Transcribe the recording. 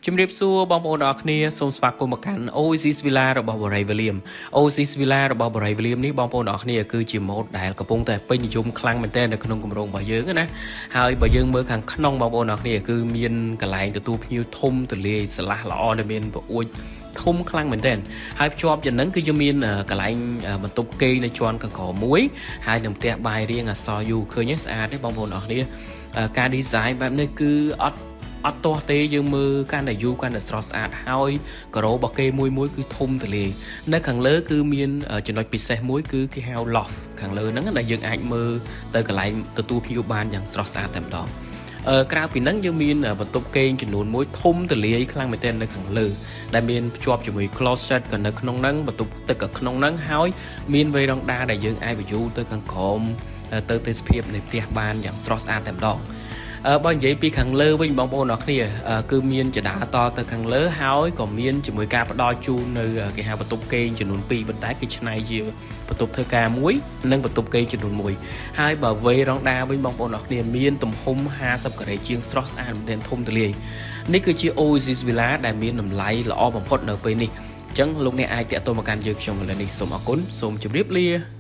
ជំរាបសួរបងប្អូនទាំងអស់គ្នាសូមស្វាគមន៍មកកាន់ Oasis Villa របស់ Borey William។ Oasis Villa របស់ Borey William នេះបងប្អូនទាំងអស់គ្នាគឺជាម៉ូដដែលកំពុងតែពេញនិយមខ្លាំងមែនទែននៅក្នុងគម្រោងរបស់យើងណាហើយបើយើងមើលខាងក្នុងបងប្អូនទាំងអស់គ្នាគឺមានកន្លែងទទួលភ្ញៀវធំទូលាយស្រឡះល្អដែលមានបង្អួចធំខ្លាំងមែនទែនហើយភ្ជាប់ចំណឹងគឺយើងមានកន្លែងបន្ទប់គេងនៅជាន់ខាងក្រោមមួយហើយនឹងផ្ទះបាយរៀងអក្សរ U ឃើញទេស្អាតទេបងប្អូនទាំងអស់គ្នាការ design បែបនេះគឺអត់អត់ទាស់ទេយើងមើលកាន់តែយូរកាន់តែស្រស់ស្អាតហើយការ៉ូរបស់គេមួយមួយគឺធំទូលាយនៅខាងលើគឺមានចំណុចពិសេសមួយគឺគេហៅ loft ខាងលើហ្នឹងដែលយើងអាចមើលទៅកន្លែងទទួលភ្ញៀវបានយ៉ាងស្រស់ស្អាតតែម្ដងអឺក្រៅពីហ្នឹងយើងមានបន្ទប់គេងចំនួនមួយធំទូលាយខ្លាំងមែនទែននៅខាងលើដែលមានភ្ជាប់ជាមួយ closet ក៏នៅក្នុងហ្នឹងបន្ទប់ទឹកក៏ក្នុងហ្នឹងហើយមានវេរ៉ង់ដាដែលយើងអាចបញ្យូរទៅខាងក្រោមទៅទេសភាពនៃផ្ទះបានយ៉ាងស្រស់ស្អាតតែម្ដងអឺបើនិយាយពីខាងលើវិញបងប្អូនអរគ្នាគឺមានចដាតទៅខាងលើហើយក៏មានជាមួយការផ្ដល់ជូននៅគេហៅបន្ទប់គេងចំនួន2ប៉ុន្តែគេច្នៃជាបន្ទប់ធ្វើការមួយនិងបន្ទប់គេងចំនួន1ហើយបើវេរ៉ង់ដាវិញបងប្អូនអរគ្នាមានទំហំ50ការ៉េជាងស្រស់ស្អាតមែនទែនធំទូលាយនេះគឺជា Oasis Villa ដែលមានតម្លៃល្អបំផុតនៅពេលនេះអញ្ចឹងលោកអ្នកអាចតាក់ទងមកកាន់យើងខ្ញុំឥឡូវនេះសូមអរគុណសូមជម្រាបលា។